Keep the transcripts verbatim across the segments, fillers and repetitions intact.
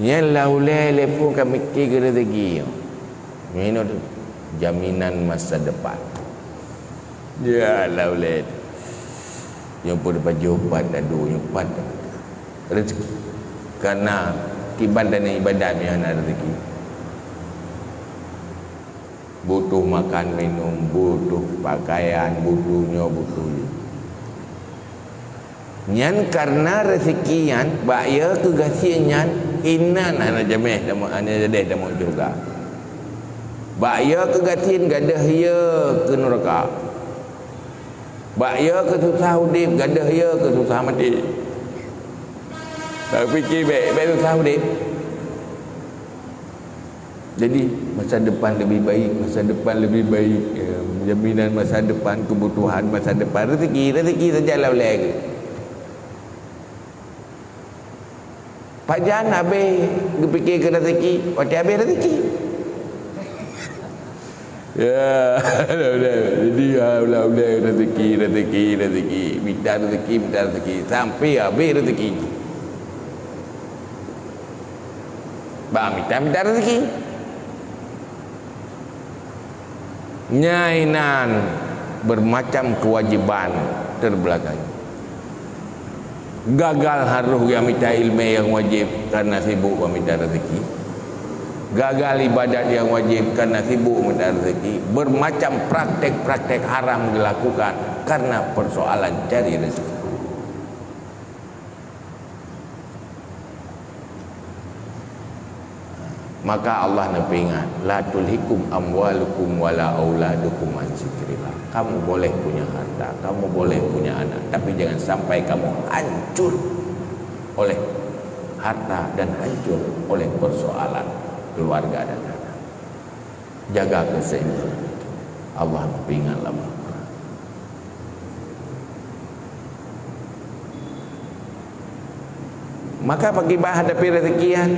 Nyan lau lé lé pun ka mikir keu rezeki nyoe. Nyoe tu jaminan masa depan. Ya lau lé. Nyoe pun pajoh pat adu nyoe pat. Rezeki. Karena kiban dan ibadat nyoe hana rezeki. Butuh makan minum, butuh pakaian, butuh nyoe, butuh nyoe. Nyan karena rezeki nyan, bak ya keugasien nyan, inan hana jameh tamong, hana jadeh tamong syurga. Bak ya keugasien gadoh ya keu nuraka. Bak ya keususah udeb gadoh ya keususah maté. Bak pikir bek, bek susah udeb. Jadi, masa depan lebih baik, masa depan lebih baik, ya, jaminan masa depan, kebutuhan masa depan, rezeki, rezeki saja lah ulai. Pajan habéh geupikir keu rezeki, watée habéh rezeki. Ya, jadi, ya, ulai-ulai rezeki, rezeki, rezeki, minta rezeki, minta rezeki, sampai habéh rezeki. Bak mita-mita rezeki. Nyan inan bermacam kewajiban terbelakang. Gagal harôh geumita ileumé nyang wajéb karena sibuk geumita rezeki. Gagal ibadat nyang wajéb karena sibuk geumita rezeki. Bermacam praktek-praktek haram dilakukan karena persoalan cari rezeki. Maka Allah neupeuingat, "La tulhikum amwalukum wala auladukum an zikrillah." Kamu boleh punya harta, kamu boleh punya anak, tapi jangan sampai kamu hancur oleh harta dan hancur oleh persoalan keluarga dan anak. Jaga keseimbangan itu. Allah peuingat lama. Maka pakriban hadapi rezeki nyan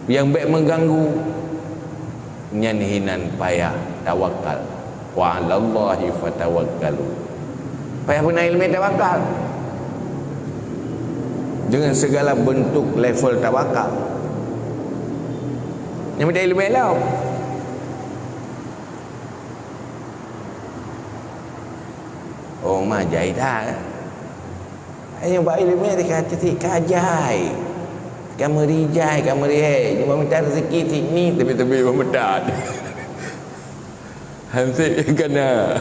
nyang bék mengganggu, nyan hinan payah tawakal. Wa 'alallahi fatawakkalu. Payah beuna ileumé tawakal. Dengan segala bentuk level tawakal. Nyang penting ileumé lom. Oh, ma jai that. Ayo bak ileumé dikata cit ka jai. Ka meuri jai, ka meuri hai. Cuma minta rezeki cit ni, tapi-tapi meumeudat. Hansik kana.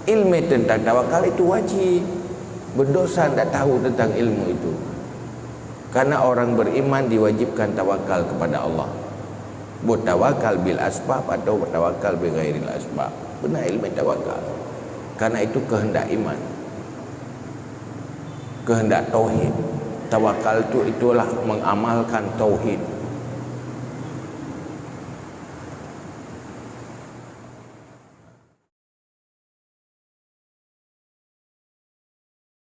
Ilmu tentang tawakal itu wajib. Berdosa tidak tahu tentang ilmu itu. Karena orang beriman diwajibkan tawakal kepada Allah. Bertawakal bil asbab atau bertawakal bi ghairil asbab. Benar ilmu tawakal. Karena itu kehendak iman. Kehendak tauhid. Tawakal itu itulah mengamalkan tauhid.